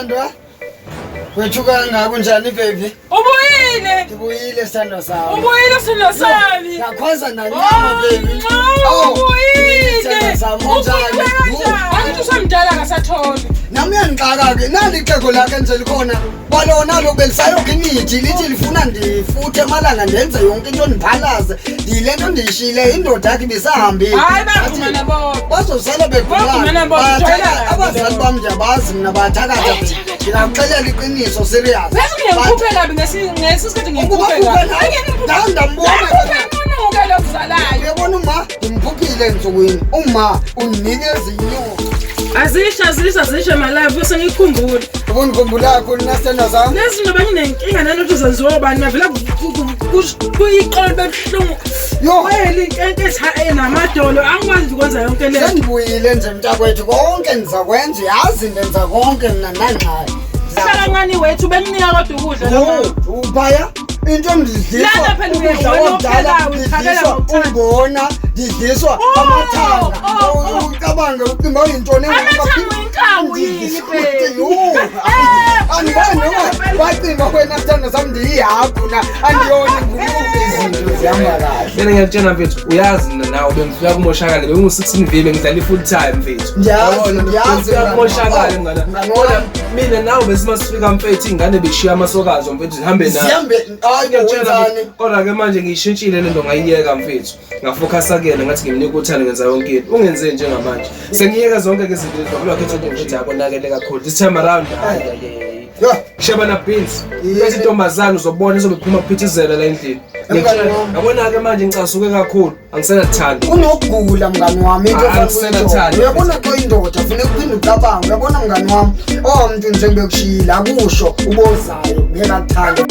Sithandwa. Wethuka kangaka unjani baby? Ubuyile. Ndibuyile sithandwa sami. Ubuyile sithandwa sami. Ngakhwaza nanyama baby. Oh, ubuyile. Sithandwa sami unjani? Angithi usemdala akasatholi. Nami uyangixaka ke nali ixhego lakhe nje likhona. Kwalona lo belisayokha imithi lithi lifuna ndifuthe emalanga ndenze yonke into ndiphalaze. Ndiyile nto ndiyishile indoda yakhe ibisahambile. Hayi bagumana bodwa. Bazosala Bagumana begulana. bodwa, jwayela kabi Abazali bam ndiyabazi mna bayathakatha. Ndingakuxelela iqiniso serious. Bese ngiyakuphuphe kabi ngesi sikhathi ngiyakuphuphe kabi. Ndandambona. Unuke lokuzalayo. Uyabona uma ndimphuphile entsukwini uma undinikeza inyoka. Azisha azisha azisha my life sengikhumbula. Ubundikhumbula kakhulu nasithandwa sami. Lezi zinto benginenkinga nalutho zenziwa ubani mavela kuyiqolo bebuhlungu. Yo. Weli inkenke namadolo angikwazi ukwenza yonke le. Sendibuyile nje mntakwethu konke ndizakwenza uyazi ndenza konke mna nangxaki. Hlala kancane wethu benginika kodwa ukudla lo. Uphaya into ndidliswa Lana phela ukudla wena kwakudala ophekayo, uphakela ndidliswa ngokuthanda. umbona ndidliswa Oh, amathanga oh, oh. ucabange ucinga uyintoni Amathanga uyinkawu yini, baby? Andiboni noma bacinga wena sithando sam ndiyihagu na andiyona ngulube izinto zihamba kahle. Mina ngiyakutshela mfethu, uyazi mina nawe bengifika kumoshakale, bengu-16 V bengidlala i-full time mfethu. Ndiyazi, Yabona, ndiyazi, bengifika mngani kumoshakale wami. mngani. Mngani Kodwa wami. mina nawe bese masifika mfethu ingane beshiya amasokazo mfethu zihambe nayo. Zihambe hayi bo Ngiyakutshela wenzani? mfethu, Kodwa ke manje ngiyishintshile lento ngayiyeka mfethu. Ngafocusa kuyena ngathi ngimnika uthando ngenza yonke into. Ungenze njengamanje. Sengiyeka zonke ke izinto lezi ngoba khetha ukuthi akonakele kakhulu. This time around hayi hayi. Yo, Shabana beans. Yeah. Bese intombazane uzobona izobe iphuma kuphithizela la endlini. Mngani wami. Yabona ke manje ngicasuke kakhulu. Angisenathando. Unokugula mngani wami into Ah, ofana angisenathando. uyabona xa indoda funeka uphinde ucabange uyabona mngani wami oh mntu nje ngibekushiyile akusho ubozayo ngeke akuthande.